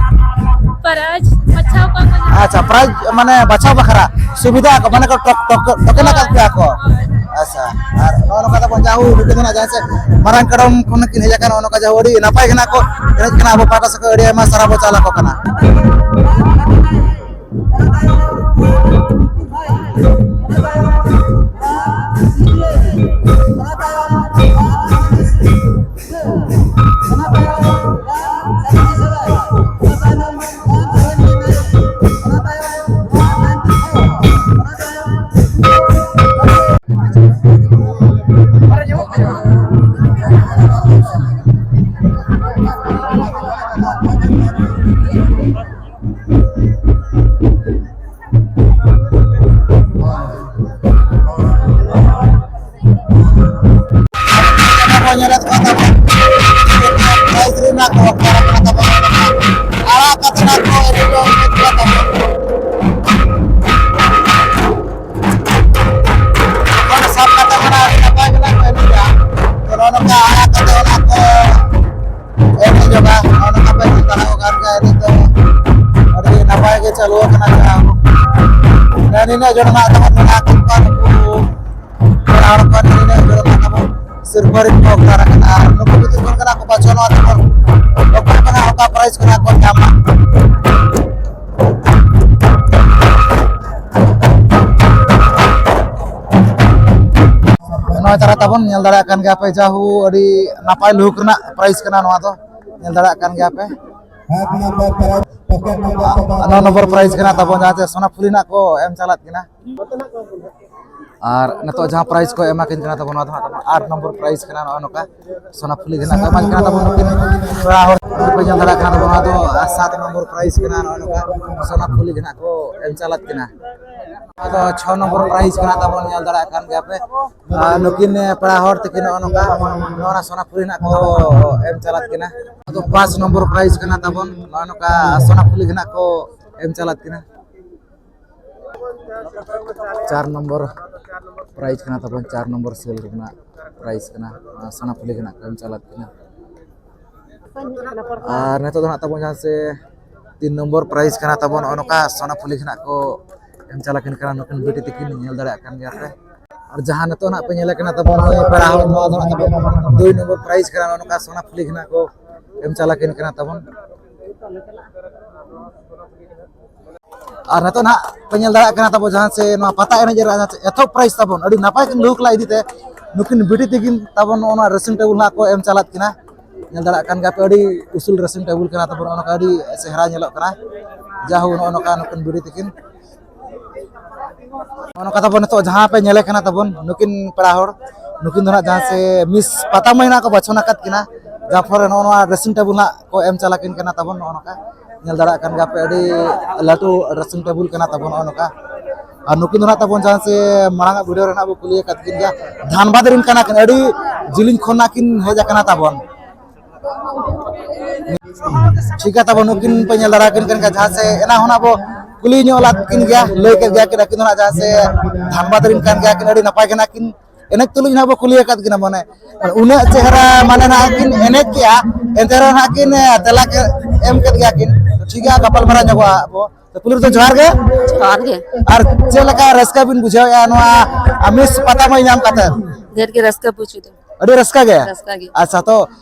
prize ᱵᱟᱪᱷᱟᱣ ᱠᱚᱣᱟ ᱠᱚ ᱡᱟᱦᱟᱸ᱾ ᱟᱪᱪᱷᱟ, prize ᱢᱟᱱᱮ ᱵᱟᱪᱷᱟᱣ ᱵᱟᱠᱷᱨᱟ ᱥᱩᱵᱤᱫᱷᱟ ᱠᱚ, ᱢᱟᱱᱮ ᱠᱚ ᱴᱚᱠ-, ᱴᱚᱠ-, token ᱟᱠᱟᱫ ᱯᱮᱭᱟ ᱠᱚ? ᱦᱳᱭ᱾ ᱟᱪᱪᱷᱟ, ᱟᱨ ᱱᱚᱜᱼᱚ ᱱᱚᱝᱠᱟ ᱛᱟᱵᱚᱱ ᱡᱟᱦᱳ, ᱱᱩᱠᱩ ᱫᱚ ᱱᱟᱜ ᱡᱟᱦᱟᱸ ᱥᱮᱫ ᱢᱟᱨᱟᱝ ᱠᱟᱰᱚᱢ ᱠᱷᱚᱱ ᱠᱤᱱ ᱦᱮᱡ ᱟᱠᱟᱱᱟ, ᱱᱚᱜᱼᱚ ᱱᱚᱝᱠᱟ ᱡᱟᱦᱳ ᱟᱹᱰᱤ ᱱᱟᱯᱟᱭ ᱜᱮ ᱱᱟᱜ ᱠᱚ ᱮᱱᱮᱡ ᱠᱟᱱᱟ, ᱟᱵᱚ ᱯᱟᱦᱴᱟ ᱥᱮᱫ ᱠᱷᱚᱱ ᱟᱹᱰᱤ ᱟᱭᱢᱟ ᱥᱟᱨᱦᱟᱣ ᱵᱚ ᱪᱟᱞ ᱟᱠᱚ ᱠᱟᱱᱟ᱾ ᱟᱲᱟᱜ ᱠᱟᱛᱮ ᱱᱟᱜ ᱠᱚ ᱮᱱᱮᱡ ᱠᱚ ᱮᱱᱮᱡ ᱠᱚ ᱛᱟᱵᱚᱱ᱾ ᱚᱱᱟ ᱥᱟᱵ ᱠᱟᱛᱮ ᱢᱟᱱᱮ ᱟᱹᱰᱤ ᱱᱟᱯᱟᱭ ᱜᱮ ᱱᱟᱜ ᱠᱚ ᱮᱱᱮᱡᱟ᱾ ᱛᱚ, ᱱᱚᱜᱼᱚ ᱱᱚᱝᱠᱟ ᱟᱲᱟᱜ ᱠᱟᱛᱮ ᱚᱱᱟ ᱠᱚ ᱮᱱᱮᱡ ᱧᱚᱜᱟ᱾ ᱱᱚᱜᱼᱚ ᱱᱚᱝᱠᱟ ᱯᱮ ᱧᱮᱞ ᱫᱟᱲᱮᱭᱟᱜ ᱠᱟᱱ ᱜᱮᱭᱟ, ᱮᱱᱮᱡ ᱫᱚ ᱟᱹᱰᱤ ᱱᱟᱯᱟᱭ ᱜᱮ ᱪᱟᱹᱞᱩ ᱟᱠᱟᱱᱟ᱾ ᱡᱟᱦᱟᱸ ᱟᱵᱚ ᱱᱤᱱᱟᱹᱜ ᱡᱚᱱ ᱱᱟᱜ ᱛᱟᱵᱚᱱ ᱢᱮᱱᱟᱜ ᱠᱚᱣᱟ, ᱱᱩᱠᱩ ᱯᱮᱲᱟ ᱦᱚᱲ ᱠᱚ ᱱᱤᱱᱟᱹᱜ ᱡᱚᱱ ᱱᱟᱜ ᱛᱟᱵᱚᱱ ᱥᱤᱨᱯᱟᱹ ᱨᱮ ᱠᱚ ᱚᱠᱛᱟᱨ ᱟᱠᱟᱱᱟ᱾ ᱟᱨ ᱱᱩᱠᱩ ᱵᱷᱤᱛᱤᱨ ᱠᱷᱚᱱ ᱠᱟᱱᱟ ᱠᱚ ᱯᱟᱪᱷᱚ ᱱᱚᱣᱟ ᱛᱟᱵᱚᱱ ᱚᱠᱚᱭ ᱠᱟᱱᱟ, ᱚᱠᱟ ᱯᱨᱟᱭᱤᱡᱽ ᱠᱟᱱᱟ ᱠᱚ ᱧᱟᱢᱟ᱾ ᱱᱚᱣᱟ ᱪᱟᱨᱟ ᱛᱟᱵᱚᱱ ᱧᱮᱞ ᱫᱟᱲᱮᱭᱟᱜ ᱠᱟᱱ ᱜᱮᱭᱟ ᱯᱮ, ᱡᱟᱦᱩ ᱟᱹᱰᱤ ᱱᱟᱯᱟᱭ ᱞᱩᱠ ᱨᱮᱱᱟᱜ ᱯᱨᱟᱭᱤᱡᱽ ᱠᱟᱱᱟ ᱱᱚᱣᱟ ᱫᱚ, ᱧᱮᱞ ᱫᱟᱲᱮᱭᱟᱜ ᱠᱟᱱ ᱜᱮᱭᱟ ᱯᱮ᱾ ᱱᱚ ᱱᱚᱢᱵᱚᱨ ᱯᱨᱟᱭᱤᱡᱽ ᱠᱟᱱᱟ ᱛᱟᱵᱚᱱ, ᱡᱟᱦᱟᱸ ᱪᱮ ᱥᱳᱱᱟ ᱯᱷᱩᱞᱤ ᱱᱟᱜ ᱠᱚ ᱮᱢ ᱪᱟᱞᱟᱜ ᱠᱟᱱᱟ᱾ ᱟᱨ ᱱᱤᱛᱚᱜ ᱡᱟᱦᱟᱸ ᱯᱨᱟᱭᱤᱡᱽ ᱠᱚ ᱮᱢᱟ ᱠᱤᱱ ᱠᱟᱱᱟ ᱛᱟᱵᱚᱱ, ᱱᱚᱣᱟ ᱫᱚ ᱦᱟᱸᱜ ᱛᱟᱵᱚᱱ ᱟᱴ ᱱᱚᱢᱵᱚᱨ ᱯᱨᱟᱭᱤᱡᱽ ᱠᱟᱱᱟ᱾ ᱱᱚᱜᱼᱚ ᱱᱚᱝᱠᱟ ᱥᱳᱱᱟ ᱯᱷᱩᱞᱤ ᱜᱮ ᱱᱟᱜ ᱠᱚ ᱮᱢᱟ ᱠᱤᱱ ᱠᱟᱱᱟ ᱛᱟᱵᱚᱱ ᱱᱩᱠᱤᱱ ᱯᱮᱲᱟ ᱦᱚᱲ ᱠᱚ ᱧᱮᱞ ᱫᱟᱲᱮᱭᱟᱜ ᱠᱟᱱᱟ ᱛᱟᱵᱚᱱ᱾ ᱱᱚᱣᱟ ᱫᱚ ᱥᱟᱛ ᱱᱚᱢᱵᱚᱨ ᱯᱨᱟᱭᱤᱡᱽ ᱠᱟᱱᱟ᱾ ᱱᱚᱜᱼᱚ ᱱᱚᱝᱠᱟ ᱥᱳᱱᱟ ᱯᱷᱩᱞᱤ ᱜᱮ ᱱᱟᱜ ᱠᱚ ᱮᱢ ᱪᱟᱞᱟᱜ ᱠᱟᱱᱟ᱾ ᱱᱚᱣᱟ ᱫᱚ ᱪᱷᱚ ᱱᱚᱢᱵᱚᱨ ᱯᱨᱟᱭᱤᱡᱽ ᱠᱟᱱᱟ ᱛᱟᱵᱚᱱ, ᱧᱮᱞ ᱫᱟᱲᱮᱭᱟᱜ ᱠᱟᱱ ᱜᱮᱭᱟ ᱯᱮ᱾ ᱟᱨ ᱱᱩᱠᱤᱱ ᱯᱮᱲᱟ ᱦᱚᱲ ᱛᱟᱹᱠᱤᱱ ᱱᱚᱜᱼᱚ ᱱᱚᱝᱠᱟ ᱱᱚᱣᱟ ᱥᱳᱱᱟ ᱯᱷᱩᱞᱤ ᱱᱟᱜ ᱠᱚ ᱮᱢ ᱪᱟᱞᱟᱜ ᱠᱟᱱᱟ᱾ ᱱᱚᱣᱟ ᱫᱚ ᱯᱟᱸᱪ ᱱᱚᱢᱵᱚᱨ ᱯᱨᱟᱭᱤᱡᱽ ᱠᱟᱱᱟ ᱛᱟᱵᱚᱱ, ᱱᱚᱜᱼᱚ ᱱᱚᱝᱠᱟ ᱥᱳᱱᱟ ᱯᱷᱩᱞᱤ ᱜᱮ ᱱᱟᱜ ᱠᱚ ᱮᱢ ᱪᱟᱞᱟᱜ ᱠᱟᱱᱟ᱾ ᱪᱟᱨ ᱱᱚᱢᱵᱚᱨ ᱯᱨᱟᱭᱤᱡᱽ ᱠᱟᱱᱟ ᱛᱟᱵᱚᱱ, ᱪᱟᱨ ᱱᱚᱢᱵᱚᱨ ᱥᱮᱞ ᱨᱮᱱᱟᱜ ᱯᱨᱟᱭᱤᱡᱽ ᱠᱟᱱᱟ, ᱥᱳᱱᱟ ᱯᱷᱩᱞᱤ ᱜᱮ ᱱᱟᱜ ᱠᱚ ᱮᱢ ᱪᱟᱞᱟᱜ ᱠᱟᱱᱟ᱾ ᱟᱨ ᱱᱤᱛᱚᱜ ᱫᱚ ᱱᱟᱜ ᱛᱟᱵᱚᱱ ᱡᱟᱦᱟᱸ ᱥᱮ ᱛᱤᱱ ᱱᱚᱢᱵᱚᱨ ᱯᱨᱟᱭᱤᱡᱽ ᱠᱟᱱᱟ ᱛᱟᱵᱚᱱ, ᱱᱚᱜᱼᱚ ᱱᱚᱝᱠᱟ ᱥᱳᱱᱟ ᱯᱷᱩᱞᱤ ᱜᱮ ᱱᱟᱜ ᱠᱚ ᱮᱢ ᱪᱟᱞᱟᱜ ᱠᱟᱱᱟ ᱱᱩᱠᱤᱱ ᱵᱤᱴᱤ ᱛᱟᱹᱠᱤᱱ, ᱧᱮᱞ ᱫᱟᱲᱮᱭᱟᱜ ᱠᱟᱱ ᱜᱮᱭᱟ ᱯᱮ᱾ ᱟᱨ ᱡᱟᱦᱟᱸ ᱱᱤᱛᱚᱜ ᱱᱟᱜ ᱯᱮ ᱧᱮᱞᱮ ᱠᱟᱱᱟ ᱛᱟᱵᱚᱱ, ᱱᱚᱜᱼᱚᱭ ᱯᱮᱲᱟ ᱦᱚᱲ, ᱱᱚᱣᱟ ᱫᱚ ᱱᱟᱜ ᱛᱟᱵᱚᱱ ᱫᱩᱭ ᱱᱚᱢᱵᱚᱨ ᱯᱨᱟᱭᱤᱡᱽ ᱠᱟᱱᱟ, ᱱᱚᱜᱼᱚ ᱱᱚᱝᱠᱟ ᱥᱳᱱᱟ ᱯᱷᱩᱞᱤ ᱜᱮ ᱱᱟᱜ ᱠᱚ ᱮᱢ ᱪᱟᱞᱟᱜ ᱠᱟᱱᱟ ᱛᱟᱵᱚᱱ᱾ ᱟᱨ ᱱᱤᱛᱚᱜ ᱱᱟᱦᱟᱜ ᱯᱮ ᱧᱮᱞ ᱫᱟᱲᱮᱭᱟᱜ ᱠᱟᱱᱟ ᱛᱟᱵᱚ ᱡᱟᱦᱟᱸ ᱥᱮ ᱱᱚᱣᱟ ᱯᱟᱛᱟ ᱮᱱᱮᱡ ᱨᱮ ᱮᱛᱚᱦᱚᱵ ᱯᱨᱟᱭᱤᱡᱽ ᱛᱟᱵᱚᱱ ᱟᱹᱰᱤ ᱱᱟᱯᱟᱭ ᱠᱤᱱ ᱞᱩᱦᱩᱠ ᱞᱟ ᱤᱫᱤ ᱛᱮ ᱱᱩᱠᱤᱱ ᱵᱤᱴᱤ ᱛᱟᱹᱠᱤᱱ ᱛᱟᱵᱚᱱ ᱱᱚᱜᱼᱚ ᱱᱚᱣᱟ ᱨᱮᱥᱤᱝ ᱴᱮᱵᱩᱞ ᱱᱟᱦᱟᱜ ᱠᱚ ᱮᱢ ᱪᱟᱞᱟᱜ ᱠᱤᱱᱟ᱾ ᱧᱮᱞ ᱫᱟᱲᱮᱭᱟᱜ ᱠᱟᱱ ᱜᱮᱭᱟ ᱯᱮ, ᱟᱹᱰᱤ ᱩᱥᱩᱞ ᱨᱮᱥᱤᱝ ᱴᱮᱵᱩᱞ ᱠᱟᱱᱟ ᱛᱟᱵᱚᱱ, ᱱᱚᱜᱼᱚ ᱱᱚᱝᱠᱟ ᱟᱹᱰᱤ ᱪᱮᱦᱨᱟ ᱧᱮᱞᱚᱜ ᱠᱟᱱᱟ᱾ ᱡᱟᱦᱳ, ᱱᱚᱜᱼᱚ ᱱᱚᱝᱠᱟ ᱱᱩᱠᱤᱱ ᱵᱤᱴᱤ ᱛᱟᱹᱠᱤᱱ ᱱᱚᱜᱼᱚ ᱱᱚᱝᱠᱟ ᱛᱟᱵᱚᱱ ᱱᱤᱛᱚᱜ ᱡᱟᱦᱟᱸ ᱯᱮ ᱧᱮᱞᱮ ᱠᱟᱱᱟ ᱛᱟᱵᱚᱱ ᱱᱩᱠᱤᱱ ᱯᱮᱲᱟ ᱦᱚᱲ, ᱱᱩᱠᱤᱱ ᱫᱚ ᱱᱟᱦᱟᱜ ᱡᱟᱦᱟᱸ ᱥᱮ ᱢᱤᱥ ᱯᱟᱛᱟ ᱢᱟᱹᱭ ᱱᱟᱦᱟᱜ ᱠᱚ ᱵᱟᱪᱷᱚᱱ ᱟᱠᱟᱫ ᱠᱤᱱᱟ, ᱡᱟᱦᱟᱸ ᱯᱚᱨᱮ ᱱᱚᱜᱼᱚ ᱱᱚᱣᱟ ᱰᱨᱮᱥᱤᱝ ᱴᱮᱵᱩᱞ ᱱᱟᱦᱟᱜ ᱠᱚ ᱮᱢ ᱪᱟᱞᱟᱜ ᱠᱤᱱ ᱠᱟᱱᱟ ᱛᱟᱵᱚᱱ᱾ ᱱᱚᱜᱼᱚ ᱱᱚᱝᱠᱟ ᱧᱮᱞ ᱫᱟᱲᱮᱭᱟᱜ ᱠᱟᱱ ᱜᱮᱭᱟ ᱯᱮ, ᱟᱹᱰᱤ ᱞᱟᱹᱴᱩ ᱰᱨᱮᱥᱤᱝ ᱴᱮᱵᱩᱞ ᱠᱟᱱᱟ ᱛᱟᱵᱚᱱ ᱱᱚᱜᱼᱚ ᱱᱚᱝᱠᱟ᱾ ᱟᱨ ᱱᱩᱠᱤᱱ ᱫᱚ ᱱᱟᱦᱟᱜ ᱛᱟᱵᱚᱱ ᱡᱟᱦᱟᱸ ᱥᱮ ᱢᱟᱲᱟᱝ ᱟᱜ ᱵᱷᱤᱰᱤᱭᱳ ᱨᱮ ᱱᱟᱦᱟᱜ ᱵᱚ ᱠᱩᱞᱤ ᱟᱠᱟᱫ ᱠᱤᱱ ᱜᱮᱭᱟ, ᱫᱷᱟᱱᱵᱟᱫᱽ ᱨᱮᱱ ᱠᱟᱱᱟ ᱠᱤᱱ, ᱟᱹᱰᱤ ᱡᱤᱞᱤᱧ ᱠᱷᱚᱱ ᱱᱟᱦᱟᱜ ᱠᱤᱱ ᱦᱮᱡ ᱟᱠᱟᱱᱟ ᱛᱟᱵᱚᱱ᱾ ᱴᱷᱤᱠ ᱜᱮᱭᱟ, ᱛᱟᱵᱚ ᱱᱩᱠᱤᱱ ᱯᱮ ᱧᱮᱞ ᱫᱟᱲᱮ ᱟᱹᱠᱤᱱ ᱠᱟᱱ ᱜᱮᱭᱟ, ᱡᱟᱦᱟᱸ ᱥᱮ ᱮᱱᱟ ᱦᱚᱸ ᱟᱵᱚ ᱠᱩᱞᱤ ᱧᱚᱜ ᱞᱟᱫ ᱠᱤᱱ ᱜᱮᱭᱟ, ᱞᱟᱹᱭ ᱠᱮᱫ ᱜᱮᱭᱟ ᱠᱤᱱ ᱟᱹᱠᱤᱱ ᱫᱚ ᱱᱟᱜ ᱡᱟᱦᱟᱸ ᱥᱮ ᱫᱷᱟᱱᱵᱟᱫᱽ ᱨᱤᱱ ᱠᱟᱱ ᱜᱮᱭᱟ ᱠᱤᱱ, ᱟᱹᱰᱤ ᱱᱟᱯᱟᱭ ᱜᱮ ᱱᱟᱜ ᱠᱤᱱ ᱮᱱᱮᱡ ᱛᱩᱞᱩᱡ ᱱᱟᱜ ᱵᱚ ᱠᱩᱞᱤ ᱟᱠᱟᱫ ᱠᱤᱱᱟ, ᱢᱟᱱᱮ ᱩᱱᱟᱹᱜ ᱪᱮᱦᱨᱟ ᱢᱟᱱᱮ ᱱᱟᱜ ᱠᱤᱱ ᱮᱱᱮᱡ ᱠᱮᱜᱼᱟ, ᱮᱱᱛᱮ ᱨᱮᱦᱚᱸ ᱱᱟᱜ ᱠᱤᱱ ᱛᱮᱞᱟ ᱠᱤᱱ ᱮᱢ ᱠᱮᱫ ᱜᱮᱭᱟ ᱠᱤᱱ᱾ ᱴᱷᱤᱠ ᱜᱮᱭᱟ, ᱜᱟᱯᱟᱞ ᱢᱟᱨᱟᱣ ᱧᱚᱜᱚᱜᱼᱟ ᱟᱵᱚ᱾ ᱛᱚ ᱯᱩᱭᱞᱩ ᱨᱮᱫᱚ ᱡᱚᱦᱟᱨ ᱜᱮ᱾ ᱡᱚᱦᱟᱨ ᱜᱮ᱾ ᱟᱨ ᱪᱮᱫ ᱞᱮᱠᱟ ᱨᱟᱹᱥᱠᱟᱹ ᱵᱤᱱ ᱵᱩᱡᱷᱟᱹᱣᱮᱫᱼᱟ ᱱᱚᱣᱟ ᱢᱤᱥ ᱯᱟᱛᱟ ᱢᱟᱹᱭ ᱧᱟᱢ ᱠᱟᱛᱮ? ᱰᱷᱮᱨ ᱜᱮ ᱨᱟᱹᱥᱠᱟᱹ ᱵᱩᱡᱷᱟᱹᱣ ᱫᱚ᱾ ᱟᱹᱰᱤ ᱨᱟᱹᱥᱠᱟᱹ ᱜᱮ? ᱨᱟᱹᱥᱠᱟᱹ ᱜᱮ᱾ ᱟᱪᱪᱷᱟ, ᱛᱚ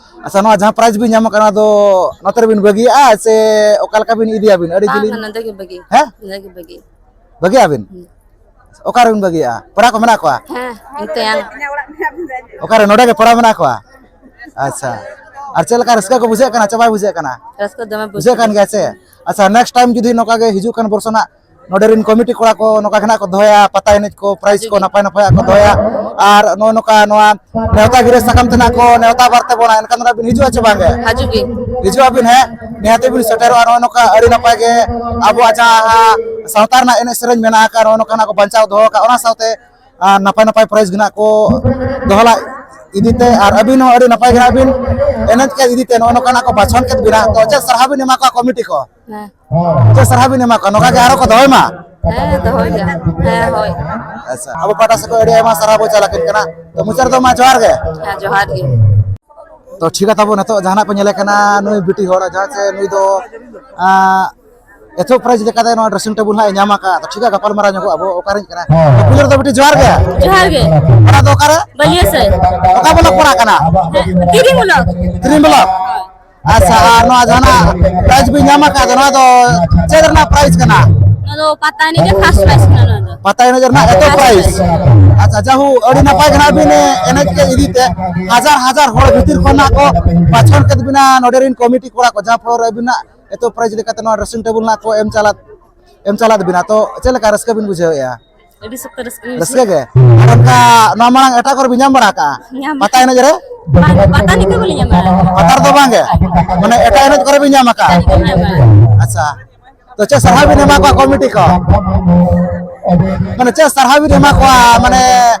ᱟᱪᱪᱷᱟ, ᱱᱚᱣᱟ ᱡᱟᱦᱟᱸ ᱯᱨᱟᱭᱤᱡᱽ ᱵᱤᱱ ᱧᱟᱢ ᱟᱠᱟᱫ, ᱱᱚᱣᱟ ᱫᱚ ᱱᱚᱛᱮ ᱨᱮᱵᱤᱱ ᱵᱟᱹᱜᱤᱭᱟᱜᱼᱟ ᱥᱮ ᱚᱠᱟ ᱞᱮᱠᱟ ᱵᱤᱱ ᱤᱫᱤᱭᱟᱵᱤᱱ? ᱟᱹᱰᱤ ᱵᱟᱝ, ᱡᱤᱞᱤᱧ? ᱱᱚᱸᱰᱮ ᱜᱮ ᱵᱟᱹᱜᱤ᱾ ᱦᱮᱸ? ᱱᱚᱸᱰᱮ ᱜᱮ ᱵᱟᱹᱜᱤ᱾ ᱵᱟᱹᱜᱤᱭᱟᱜ ᱵᱤᱱ? ᱦᱩᱸ᱾ ᱚᱠᱟ ᱨᱮᱵᱤᱱ ᱵᱟᱹᱜᱤᱭᱟᱜᱼᱟ? ᱯᱮᱲᱟ ᱠᱚ ᱢᱮᱱᱟᱜ ᱠᱚᱣᱟ? ᱦᱮᱸ, ᱤᱧ ᱛᱮᱭᱟᱝ᱾ ᱚᱠᱟᱨᱮ, ᱱᱚᱰᱮ ᱜᱮ ᱯᱮᱲᱟ ᱢᱮᱱᱟᱜ ᱠᱚᱣᱟ? ᱟᱪᱪᱷᱟ, ᱟᱨ ᱪᱮᱫ ᱞᱮᱠᱟ ᱨᱟᱹᱥᱠᱟᱹ ᱠᱚ ᱵᱩᱡᱷᱟᱹᱜ ᱠᱟᱱᱟ ᱪᱮ ᱵᱟᱭ ᱵᱩᱡᱷᱟᱹᱜ ᱠᱟᱱᱟ? ᱨᱟᱹᱥᱠᱟᱹ ᱫᱚᱢᱮ ᱵᱩᱡᱷᱟᱹᱜ ᱵᱩᱡᱷᱟᱹᱜ ᱠᱟᱱ ᱠᱟᱱᱟ᱾ ᱜᱮᱭᱟ ᱥᱮ? ᱟᱪᱪᱷᱟ, ᱱᱮᱠᱥᱴ ᱴᱟᱭᱤᱢ ᱡᱩᱫᱤ ᱱᱚᱝᱠᱟ ᱜᱮ ᱦᱤᱡᱩᱜ ᱠᱟᱱ ᱵᱚᱨᱥᱚ ᱱᱟᱜ ᱱᱚᱰᱮ ᱨᱮᱱ ᱠᱚᱢᱤᱴᱤ ᱠᱚᱲᱟ ᱠᱚ ᱱᱚᱝᱠᱟ ᱜᱮ ᱱᱟᱜ ᱠᱚ ᱫᱚᱦᱚᱭᱟ, ᱯᱟᱛᱟ ᱮᱱᱮᱡ ᱠᱚ, ᱯᱨᱟᱭᱤᱡᱽ ᱠᱚ ᱦᱤᱡᱩᱜ ᱜᱮ᱾ ᱱᱟᱯᱟᱭ ᱱᱟᱯᱟᱭᱟᱜ ᱠᱚ ᱫᱚᱦᱚᱭᱟ᱾ ᱟᱨ ᱱᱚᱜᱼᱚ ᱱᱚᱝᱠᱟ ᱱᱚᱣᱟ ᱱᱮᱣᱛᱟ ᱜᱤᱨᱟᱹ ᱥᱟᱠᱟᱢ ᱛᱮ ᱱᱟᱜ ᱠᱚ ᱱᱮᱣᱛᱟ ᱵᱟᱨᱛᱮ ᱵᱚᱱᱟ, ᱮᱱᱠᱷᱟᱱ ᱫᱚ ᱱᱟᱜ ᱵᱤᱱ ᱦᱤᱡᱩᱜᱼᱟ ᱪᱮ ᱵᱟᱝ ᱜᱮ? ᱦᱤᱡᱩᱜ ᱜᱮ᱾ ᱦᱤᱡᱩᱜ ᱟᱵᱤᱱ, ᱦᱮᱸ, ᱱᱤᱦᱟᱹᱛᱤ ᱵᱤᱱ ᱥᱮᱴᱮᱨᱚᱜᱼᱟ᱾ ᱱᱚᱜᱼᱚ ᱱᱚᱝᱠᱟ ᱟᱹᱰᱤ ᱱᱟᱯᱟᱭ ᱜᱮ ᱟᱵᱚᱣᱟᱜ ᱡᱟᱦᱟᱸ ᱥᱟᱶᱛᱟ ᱨᱮᱱᱟᱜ ᱮᱱᱮᱡ ᱥᱮᱨᱮᱧ ᱢᱮᱱᱟᱜ ᱟᱠᱟᱫ, ᱱᱚᱜᱼᱚ ᱱᱚᱝᱠᱟᱱᱟᱜ ᱠᱚ ᱵᱟᱧᱪᱟᱣ ᱫᱚᱦᱚ ᱟᱠᱟᱫ, ᱚᱱᱟ ᱥᱟᱶᱛᱮ ᱟᱨ ᱱᱟᱯᱟᱭ ᱱᱟᱯᱟᱭ ᱯᱨᱟᱭᱤᱡᱽ ᱜᱮ ᱱᱟᱜ ᱠᱚ ᱫᱚᱦᱚ ᱞᱟᱜ ᱤᱫᱤ ᱛᱮ, ᱟᱨ ᱟᱹᱵᱤᱱ ᱦᱚᱸ ᱟᱹᱰᱤ ᱱᱟᱯᱟᱭ ᱜᱮ ᱱᱟᱜ ᱵᱤᱱ ᱮᱱᱮᱡ ᱠᱮᱫ ᱤᱫᱤ ᱛᱮ, ᱱᱚᱜᱼᱚ ᱱᱚᱝᱠᱟᱱᱟᱜ ᱠᱚ ᱵᱟᱪᱷᱚᱱ ᱠᱮᱫ ᱵᱤᱱᱟ, ᱛᱚ ᱪᱮᱫ ᱥᱟᱨᱦᱟᱣ ᱵᱤᱱ ᱮᱢᱟ ᱠᱚᱣᱟ ᱠᱚᱢᱤᱴᱤ ᱠᱚ? ᱦᱮᱸ᱾ ᱪᱮᱫ ᱥᱟᱨᱦᱟᱣ ᱵᱤᱱ ᱮᱢᱟ ᱠᱚᱣᱟ? ᱱᱚᱝᱠᱟ ᱜᱮ ᱟᱨᱚ ᱠᱚ ᱫᱚᱦᱚᱭ ᱢᱟ᱾ ᱦᱮᱸ, ᱫᱚᱦᱚᱭ ᱜᱮᱭᱟ᱾ ᱦᱮᱸ, ᱦᱳᱭ᱾ ᱟᱪᱪᱷᱟ, ᱟᱵᱚ ᱯᱟᱦᱴᱟ ᱥᱮᱫ ᱠᱷᱚᱱ ᱟᱹᱰᱤ ᱟᱭᱢᱟ ᱥᱟᱨᱦᱟᱣ ᱵᱚ ᱪᱟᱞ ᱟᱹᱠᱤᱱ ᱠᱟᱱᱟ᱾ ᱛᱚ ᱢᱩᱪᱟᱹᱫ ᱨᱮᱫᱚ ᱢᱟ ᱡᱚᱦᱟᱨ ᱜᱮ᱾ ᱦᱮᱸ, ᱡᱚᱦᱟᱨ ᱜᱮ᱾ ᱛᱚ ᱴᱷᱤᱠ ᱜᱮᱭᱟ, ᱛᱟᱵᱚ ᱱᱤᱛᱚᱜ ᱡᱟᱦᱟᱱᱟᱜ ᱯᱮ ᱧᱮᱞᱮ ᱠᱟᱱᱟ, ᱱᱩᱭ ᱵᱤᱴᱤ ᱦᱚᱲ ᱡᱟᱦᱟᱸ ᱪᱮ ᱱᱩᱭ ᱫᱚ, ᱟᱸ, ᱮᱛᱚᱦᱚᱵ ᱯᱨᱟᱭᱤᱡᱽ ᱞᱮᱠᱟᱛᱮ ᱱᱚᱣᱟ ᱰᱨᱮᱥᱤᱝ ᱴᱮᱵᱩᱞ ᱦᱟᱸᱜ ᱮ ᱧᱟᱢ ᱟᱠᱟᱫ᱾ ᱛᱚ ᱴᱷᱤᱠ ᱜᱮᱭᱟ, ᱜᱟᱯᱟᱞ ᱢᱟᱨᱟᱣ ᱧᱚᱜᱚᱜ ᱟᱵᱚ᱾ ᱚᱠᱟᱨᱮ ᱦᱮᱡ ᱠᱟᱱᱟ? ᱦᱮᱸ᱾ ᱛᱚ ᱯᱩᱭᱞᱩ ᱨᱮᱫᱚ ᱵᱤᱴᱤ ᱡᱚᱦᱟᱨ ᱜᱮ᱾ ᱡᱚᱦᱟᱨ ᱜᱮ᱾ ᱚᱲᱟᱜ ᱫᱚ ᱚᱠᱟᱨᱮ? ᱵᱟᱹᱞᱤᱭᱟᱹ ᱥᱮᱫ᱾ ᱚᱠᱟ ᱵᱞᱚᱠ ᱯᱟᱲᱟᱜ ᱠᱟᱱᱟ? ᱦᱮᱸ, ᱛᱤᱨᱤ ᱵᱞᱚᱠ᱾ ᱛᱤᱨᱤ ᱵᱞᱚᱠ᱾ ᱟᱪᱪᱷᱟ, ᱟᱨ ᱱᱚᱣᱟ ᱡᱟᱦᱟᱱᱟᱜ ᱯᱨᱟᱭᱤᱡᱽ ᱵᱤᱱ ᱧᱟᱢ ᱟᱠᱟᱫ, ᱱᱚᱣᱟ ᱫᱚ ᱪᱮᱫ ᱨᱮᱱᱟᱜ ᱯᱨᱟᱭᱤᱡᱽ ᱠᱟᱱᱟ? ᱱᱚᱣᱟ ᱫᱚ ᱯᱟᱛᱟ ᱮᱱᱮᱡ ᱨᱮ ᱯᱷᱟᱥᱴ ᱯᱨᱟᱭᱤᱡᱽ ᱠᱟᱱᱟ ᱱᱚᱣᱟ ᱫᱚ᱾ ᱯᱟᱛᱟ ᱮᱱᱮᱡ ᱨᱮᱱᱟᱜ ᱮᱛᱚ ᱯᱷᱟᱥᱴ ᱯᱨᱟᱭᱤᱡᱽ᱾ ᱯᱨᱟᱭᱤᱡᱽ᱾ ᱟᱪᱪᱷᱟ, ᱡᱟᱦᱳ, ᱟᱹᱰᱤ ᱱᱟᱯᱟᱭ ᱜᱮ ᱱᱟᱜ ᱵᱤᱱ ᱮᱱᱮᱡ ᱠᱮᱫ ᱤᱫᱤ ᱛᱮ, ᱦᱟᱡᱟᱨ ᱦᱟᱡᱟᱨ ᱦᱚᱲ ᱵᱷᱤᱛᱤᱨ ᱠᱷᱚᱱ ᱱᱟᱜ ᱠᱚ ᱵᱟᱪᱷᱚᱱ ᱠᱮᱫ ᱵᱤᱱᱟ ᱱᱚᱰᱮ ᱨᱮᱱ ᱠᱚᱢᱤᱴᱤ ᱠᱚᱲᱟ ᱠᱚ, ᱡᱟᱦᱟᱸ ᱯᱷᱚᱞᱚ ᱨᱮ ᱟᱹᱵᱤᱱᱟᱜ ᱮᱛᱚ ᱯᱨᱟᱭᱤᱡᱽ ᱞᱮᱠᱟᱛᱮ ᱱᱚᱣᱟ ᱰᱨᱮᱥᱤᱝ ᱴᱮᱵᱩᱞ ᱱᱟᱜ ᱠᱚ ᱮᱢ ᱪᱟᱞᱟᱫ, ᱮᱢ ᱪᱟᱞᱟᱫ ᱵᱤᱱᱟ᱾ ᱛᱚ ᱪᱮᱫ ᱞᱮᱠᱟ ᱨᱟᱹᱥᱠᱟᱹ ᱵᱤᱱ ᱵᱩᱡᱷᱟᱹᱣᱮᱫᱼᱟ? ᱟᱹᱰᱤ ᱥᱚᱠᱛᱚ ᱨᱟᱹᱥᱠᱟᱹ ᱞᱤᱧ ᱨᱟᱹᱥᱠᱟᱹ ᱵᱩᱡᱷᱟᱹᱣᱟ᱾ ᱜᱮ? ᱟᱨ ᱚᱱᱠᱟ ᱱᱚᱣᱟ ᱢᱟᱲᱟᱝ ᱮᱴᱟᱜ ᱠᱚᱨᱮ ᱵᱤᱱ ᱧᱟᱢ ᱵᱟᱲᱟ ᱠᱟᱜᱼᱟ? ᱧᱟᱢ ᱯᱟᱛᱟ ᱮᱱᱮᱡ ᱨᱮ? ᱵᱟᱝ, ᱯᱟᱛᱟ ᱮᱱᱮᱡ ᱫᱚ ᱵᱟᱹᱞᱤᱧ ᱧᱟᱢ ᱵᱟᱲᱟ ᱟᱠᱟᱫᱟ᱾ ᱯᱟᱛᱟ ᱨᱮᱫᱚ ᱵᱟᱝ ᱜᱮ? ᱢᱟᱱᱮ ᱮᱴᱟᱜ ᱮᱱᱮᱡ ᱠᱚᱨᱮ ᱵᱤᱱ ᱧᱟᱢ ᱟᱠᱟᱜᱼᱟ? ᱮᱴᱟᱜ ᱮᱱᱮᱡ ᱠᱚᱨᱮ ᱧᱟᱢ ᱵᱟᱲᱟ ᱟᱠᱟᱫᱟ᱾ ᱟᱪᱪᱷᱟ, ᱛᱚ ᱪᱮᱫ ᱥᱟᱨᱦᱟᱣ ᱵᱤᱱ ᱮᱢᱟ ᱠᱚᱣᱟ ᱠᱚᱢᱤᱴᱤ ᱠᱚ? ᱢᱟᱱᱮ ᱪᱮᱫ ᱥᱟᱨᱦᱟᱣ ᱵᱤᱱ ᱮᱢᱟ ᱠᱚᱣᱟ? ᱢᱟᱱᱮ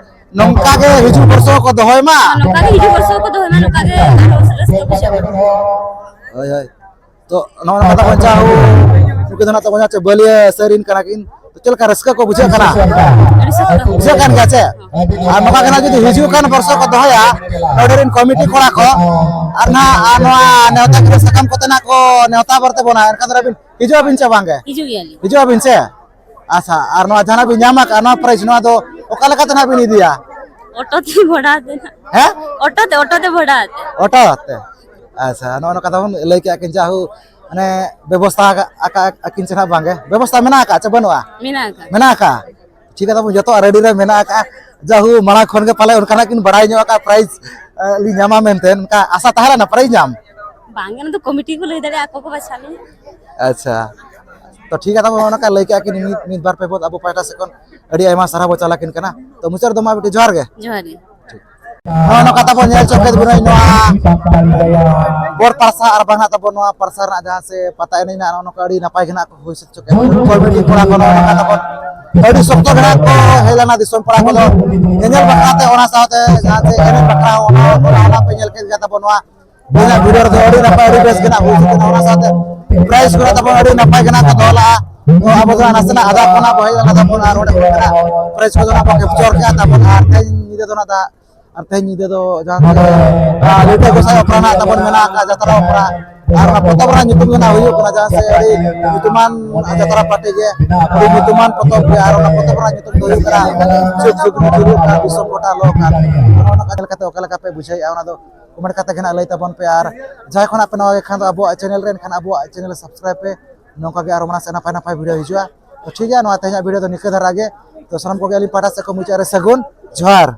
ᱱᱚᱝᱠᱟ ᱜᱮ ᱦᱤᱡᱩᱜ ᱵᱚᱨᱥᱚ ᱠᱚ ᱫᱚᱦᱚᱭ ᱢᱟ᱾ ᱱᱚᱝᱠᱟ ᱜᱮ ᱦᱤᱡᱩᱜ ᱵᱚᱨᱥᱚ ᱠᱚ ᱫᱚᱦᱚᱭ ᱢᱟ, ᱱᱚᱝᱠᱟ ᱜᱮ ᱟᱨᱦᱚᱸ ᱨᱟᱹᱥᱠᱟᱹ ᱵᱩᱡᱷᱟᱹᱜᱼᱟ᱾ ᱦᱳᱭ, ᱦᱳᱭ᱾ ᱛᱚ, ᱱᱚᱜᱼᱚ ᱱᱚᱝᱠᱟ ᱛᱟᱵᱚᱱ ᱡᱟᱦᱟᱸ ᱱᱩᱠᱤᱱ ᱫᱚ ᱱᱟᱜ ᱛᱟᱵᱚᱱ ᱡᱟᱦᱟᱸ ᱪᱮ ᱵᱟᱹᱞᱭᱟᱹ ᱥᱟᱹᱨᱤᱱ ᱠᱟᱱᱟ ᱠᱤᱱ, ᱛᱚ, ᱪᱮᱫ ᱞᱮᱠᱟ ᱨᱟᱹᱥᱠᱟᱹ ᱠᱚ ᱵᱩᱡᱷᱟᱹᱜ ᱠᱟᱱᱟ? ᱟᱹᱰᱤ ᱥᱚᱠᱛᱚ᱾ ᱵᱩᱡᱷᱟᱹᱜ ᱠᱟᱱ ᱜᱮᱭᱟ ᱪᱮ? ᱟᱨ ᱱᱚᱝᱠᱟ ᱜᱮ ᱱᱟᱜ ᱡᱩᱫᱤ ᱦᱤᱡᱩᱜ ᱠᱟᱱ ᱵᱚᱨᱥᱚ ᱠᱚ ᱫᱚᱦᱚᱭᱟ, ᱱᱚᱰᱮ ᱨᱮᱱ ᱠᱚᱢᱤᱴᱤ ᱠᱚᱲᱟ ᱠᱚ, ᱟᱨ ᱱᱟᱜ, ᱟᱨ ᱱᱚᱣᱟ ᱱᱮᱣᱛᱟ ᱜᱤᱨᱟᱹ ᱥᱟᱠᱟᱢ ᱠᱚᱛᱮ ᱱᱟᱜ ᱠᱚ ᱱᱮᱣᱛᱟ ᱵᱟᱨᱛᱮ ᱵᱚᱱᱟ, ᱮᱱᱠᱷᱟᱱ ᱫᱚ ᱟᱹᱵᱤᱱ ᱦᱤᱡᱩᱜ ᱟᱵᱤᱱ ᱪᱮ ᱵᱟᱝ ᱜᱮ? ᱦᱤᱡᱩᱜ ᱜᱮᱭᱟᱞᱤᱧ᱾ ᱦᱤᱡᱩᱜ ᱟᱵᱤᱱ ᱪᱮ? ᱟᱪᱪᱷᱟ, ᱟᱨ ᱱᱚᱣᱟ ᱡᱟᱦᱟᱸ ᱵᱤᱱ ᱧᱟᱢ ᱟᱠᱟᱫ, ᱱᱚᱣᱟ ᱯᱨᱟᱭᱤᱡᱽ, ᱱᱚᱣᱟ ᱫᱚ ᱚᱠᱟ ᱞᱮᱠᱟᱛᱮ ᱱᱟᱜ ᱵᱤᱱ ᱤᱫᱤᱭᱟ? ᱚᱴᱳ ᱛᱮ ᱵᱷᱟᱲᱟ ᱟᱛᱮ ᱱᱟᱜ᱾ ᱦᱮᱸ? ᱚᱴᱳ ᱛᱮ, ᱚᱴᱳ ᱛᱮ ᱵᱷᱟᱲᱟ ᱟᱛᱮ᱾ ᱚᱴᱳ ᱟᱛᱮ? ᱟᱪᱪᱷᱟ, ᱱᱚᱜᱼᱚ ᱱᱚᱝᱠᱟ ᱠᱟᱛᱷᱟ ᱵᱚᱱ ᱞᱟᱹᱭ ᱠᱮᱜᱼᱟ, ᱠᱤᱱ ᱡᱟᱦᱳ, ᱢᱟᱱᱮ, ᱵᱮᱵᱚᱥᱛᱷᱟ ᱟᱠᱟᱫ, ᱟᱠᱟᱫ ᱟᱹᱠᱤᱱ ᱪᱮ ᱱᱟᱜ ᱵᱟᱝ ᱜᱮ? ᱵᱮᱵᱚᱥᱛᱷᱟ ᱢᱮᱱᱟᱜ ᱟᱠᱟᱫ ᱪᱮ ᱵᱟᱹᱱᱩᱜᱼᱟ? ᱢᱮᱱᱟᱜ ᱟᱠᱟᱫ᱾ ᱢᱮᱱᱟᱜ ᱟᱠᱟᱫ? ᱴᱷᱤᱠ ᱜᱮᱭᱟ, ᱛᱟᱵᱚᱱ ᱡᱚᱛᱚᱣᱟᱜ ᱨᱮᱰᱤ ᱨᱮ ᱢᱮᱱᱟᱜ ᱟᱠᱟᱫ᱾ ᱡᱟᱦᱳ, ᱢᱟᱲᱟᱝ ᱠᱷᱚᱱ ᱜᱮ ᱯᱟᱞᱮ ᱚᱱᱠᱟᱱᱟᱜ ᱠᱤᱱ ᱵᱟᱲᱟᱭ ᱧᱚᱜ ᱟᱠᱟᱫ, ᱯᱨᱟᱭᱤᱡᱽ, ᱮ, ᱞᱤᱧ ᱧᱟᱢᱟ ᱢᱮᱱᱛᱮ, ᱚᱱᱠᱟ ᱟᱥᱟ ᱛᱟᱦᱮᱸ ᱞᱮᱱᱟ ᱯᱨᱟᱭᱤᱡᱽ ᱧᱟᱢ? ᱵᱟᱝ ᱜᱮ, ᱚᱱᱟ ᱫᱚ ᱠᱚᱢᱤᱴᱤ ᱠᱚ ᱞᱟᱹᱭ ᱫᱟᱲᱮᱭᱟᱜᱼᱟ, ᱟᱠᱚ ᱠᱚ ᱵᱟᱪᱷᱟᱣ ᱞᱤᱧᱟ᱾ ᱟᱪᱪᱷᱟ, ᱛᱚ ᱴᱷᱤᱠ ᱜᱮᱭᱟ, ᱛᱟᱵᱚᱱ ᱚᱱᱠᱟ ᱞᱟᱹᱭ ᱠᱮᱜᱼᱟ ᱠᱤᱱ ᱢᱤᱫ, ᱢᱤᱫ ᱵᱟᱨ ᱯᱮ ᱯᱚᱫ ᱟᱵᱚ ᱯᱟᱦᱴᱟ ᱥᱮᱫ ᱠᱷᱚᱱ ᱟᱹᱰᱤ ᱟᱭᱢᱟ ᱥᱟᱨᱦᱟᱣ ᱵᱚ ᱪᱟᱞ ᱟᱹᱠᱤᱱ ᱠᱟᱱᱟ᱾ ᱛᱚ ᱢᱩᱪᱟᱹᱫ ᱨᱮᱫᱚ ᱢᱟ ᱢᱤᱫᱴᱤᱡ ᱡᱚᱦᱟᱨ ᱜᱮ᱾ ᱡᱚᱦᱟᱨ ᱜᱮ᱾ ᱱᱚᱜᱼᱚ ᱱᱚᱝᱠᱟ ᱛᱟᱵᱚᱱ ᱧᱮᱞ ᱪᱚ ᱠᱮᱫ ᱵᱚᱱᱟᱹᱧ ᱱᱚᱣᱟ ᱵᱚᱨ ᱯᱟᱨᱥᱟ ᱟᱨ ᱵᱟᱝ ᱱᱟᱜ ᱛᱟᱵᱚᱱ ᱱᱚᱣᱟ ᱯᱟᱨᱥᱟ ᱨᱮᱱᱟᱜ ᱡᱟᱦᱟᱸ ᱥᱮ ᱯᱟᱛᱟ ᱮᱱᱮᱡ ᱱᱟᱜ, ᱱᱚᱜᱼᱚ ᱱᱚᱝᱠᱟ ᱟᱹᱰᱤ ᱱᱟᱯᱟᱭ ᱜᱮ ᱱᱟᱜ ᱠᱚ ᱦᱩᱭ ᱥᱟᱹᱛ ᱪᱚ ᱠᱮᱫ᱾ ᱠᱚᱢᱤᱴᱤ ᱠᱚᱲᱟ ᱠᱚ ᱱᱚᱜᱼᱚ ᱱᱚᱝᱠᱟ ᱛᱟᱵᱚᱱ ᱟᱹᱰᱤ ᱥᱚᱠᱛᱚ ᱜᱮ ᱱᱟᱜ ᱠᱚ ᱦᱮᱡ ᱞᱮᱱᱟ ᱫᱤᱥᱚᱢ ᱯᱟᱲᱟ ᱠᱚᱫᱚ ᱧᱮᱧᱮᱞ ᱵᱟᱠᱷᱨᱟ ᱛᱮ, ᱚᱱᱟ ᱥᱟᱶᱛᱮ ᱡᱟᱦᱟᱸ ᱥᱮ ᱮᱱᱮᱡ ᱵᱟᱠᱷᱨᱟ ᱦᱚᱸ ᱚᱱᱟ, ᱚᱱᱟ, ᱚᱱᱟ ᱯᱮ ᱧᱮᱞ ᱠᱮᱫ ᱜᱮᱭᱟ ᱛᱟᱵᱚᱱ ᱱᱚᱣᱟ ᱛᱮᱦᱮᱧᱟᱜ ᱵᱷᱤᱰᱤᱭᱳ ᱨᱮᱫᱚ ᱟᱹᱰᱤ ᱱᱟᱯᱟᱭ, ᱟᱹᱰᱤ ᱵᱮᱥ ᱜᱮ ᱱᱟᱜ ᱦᱩᱭ ᱥᱟᱹᱛ ᱮᱱᱟ᱾ ᱚᱱᱟ ᱥᱟᱶᱛᱮ ᱯᱨᱟᱭᱤᱡᱽ ᱠᱚ ᱱᱟᱜ ᱛᱟᱵᱚᱱ ᱟᱹᱰᱤ ᱱᱟᱯᱟᱭ ᱜᱮ ᱱᱟᱜ ᱠᱚ ᱫᱚᱦᱚ ᱞᱟᱜᱼᱟ᱾ ᱛᱚ ᱟᱵᱚ ᱫᱚ ᱱᱟᱥᱮᱱᱟᱜ ᱟᱫᱷᱟ ᱠᱷᱚᱱᱟᱜ ᱵᱚ ᱦᱮᱡ ᱞᱮᱱᱟ ᱛᱟᱵᱚᱱ ᱟᱨ ᱚᱸᱰᱮ ᱠᱷᱚᱱ ᱜᱮ ᱱᱟᱜ ᱯᱨᱟᱭᱤᱡᱽ ᱠᱚᱫᱚ ᱱᱟᱜ ᱵᱚ ᱠᱮᱯᱪᱚᱨ ᱠᱮᱜᱼᱟ ᱛᱟᱵᱚᱱ᱾ ᱟᱨ ᱛᱮᱦᱮᱧ ᱧᱤᱫᱟᱹ ᱫᱚ ᱱᱟᱜ ᱫᱟ-, ᱟᱨ ᱛᱮᱦᱮᱧ ᱧᱤᱫᱟᱹ ᱫᱚ ᱡᱟᱦᱟᱸ ᱛᱮ, ᱟᱨ, ᱞᱤᱴᱟᱹ ᱜᱚᱸᱥᱟᱭ ᱚᱯᱮᱨᱟ ᱱᱟᱜ ᱛᱟᱵᱚᱱ ᱢᱮᱱᱟᱜ ᱟᱠᱟᱫ, ᱡᱟᱛᱨᱟ ᱚᱯᱮᱨᱟ᱾ ᱟᱨ ᱚᱱᱟ ᱯᱚᱛᱚᱵ ᱨᱮᱱᱟᱜ ᱧᱩᱛᱩᱢ ᱫᱚ ᱱᱟᱜ ᱦᱩᱭᱩᱜ ᱠᱟᱱᱟ ᱡᱟᱦᱟᱸ ᱥᱮ ᱟᱹᱰᱤ ᱧᱩᱛᱩᱢᱟᱱ ᱡᱟᱛᱨᱟ ᱯᱟᱹᱴᱤ ᱜᱮ, ᱟᱹᱰᱤ ᱧᱩᱛᱩᱢᱟᱱ ᱯᱚᱛᱚᱵ ᱜᱮ᱾ ᱟᱨ ᱚᱱᱟ ᱯᱚᱛᱚᱵ ᱨᱮᱱᱟᱜ ᱧᱩᱛᱩᱢ ᱫᱚ ᱦᱩᱭᱩᱜ ᱠᱟᱱᱟ ᱪᱩᱯ ᱪᱩᱯ ᱪᱩᱨᱩᱜ ᱠᱟᱱ ᱫᱤᱥᱚᱢ ᱜᱚᱴᱟ ᱞᱚ ᱠᱟᱱ᱾ ᱚᱱᱟ ᱚᱠᱟ ᱞᱮᱠᱟᱛᱮ, ᱚᱠᱟ ᱞᱮᱠᱟ ᱯᱮ ᱵᱩᱡᱷᱟᱹᱣᱮᱫᱼᱟ, ᱚᱱᱟ ᱫᱚ ᱠᱚᱢᱮᱱᱴ ᱠᱟᱛᱮ ᱜᱮ ᱱᱟᱜ ᱞᱟᱹᱭ ᱛᱟᱵᱚᱱ ᱯᱮ᱾ ᱟᱨ ᱡᱟᱦᱟᱸᱭ ᱠᱷᱚᱱᱟᱜ ᱯᱮ ᱱᱟᱣᱟ ᱜᱮ ᱠᱷᱟᱱ ᱫᱚ ᱟᱵᱚᱣᱟᱜ ᱪᱮᱱᱮᱞ ᱨᱮ, ᱮᱱᱠᱷᱟᱱ ᱟᱵᱚᱣᱟᱜ ᱪᱮᱱᱮᱞ ᱥᱟᱵᱥᱠᱨᱟᱭᱤᱵ ᱯᱮ᱾ ᱱᱚᱝᱠᱟ ᱜᱮ ᱟᱨᱚ ᱢᱟᱲᱟᱝ ᱥᱮᱫ ᱱᱟᱯᱟᱭ ᱱᱟᱯᱟᱭ ᱵᱷᱤᱰᱤᱭᱳ ᱦᱤᱡᱩᱜᱼᱟ᱾ ᱛᱚ ᱴᱷᱤᱠ ᱜᱮᱭᱟ, ᱱᱚᱣᱟ ᱛᱮᱦᱮᱧᱟᱜ ᱵᱷᱤᱰᱤᱭᱳ ᱫᱚ ᱱᱤᱝᱠᱟᱹ ᱫᱷᱟᱨᱟ ᱜᱮ᱾ ᱛᱚ ᱥᱟᱱᱟᱢ ᱠᱚᱜᱮ ᱟᱹᱞᱤᱧ ᱯᱟᱦᱴᱟ ᱥᱮᱫ ᱠᱷᱚᱱ ᱢᱩᱪᱟᱹᱫ ᱨᱮ ᱥᱟᱹᱜᱩᱱ ᱡᱚᱦᱟᱨ᱾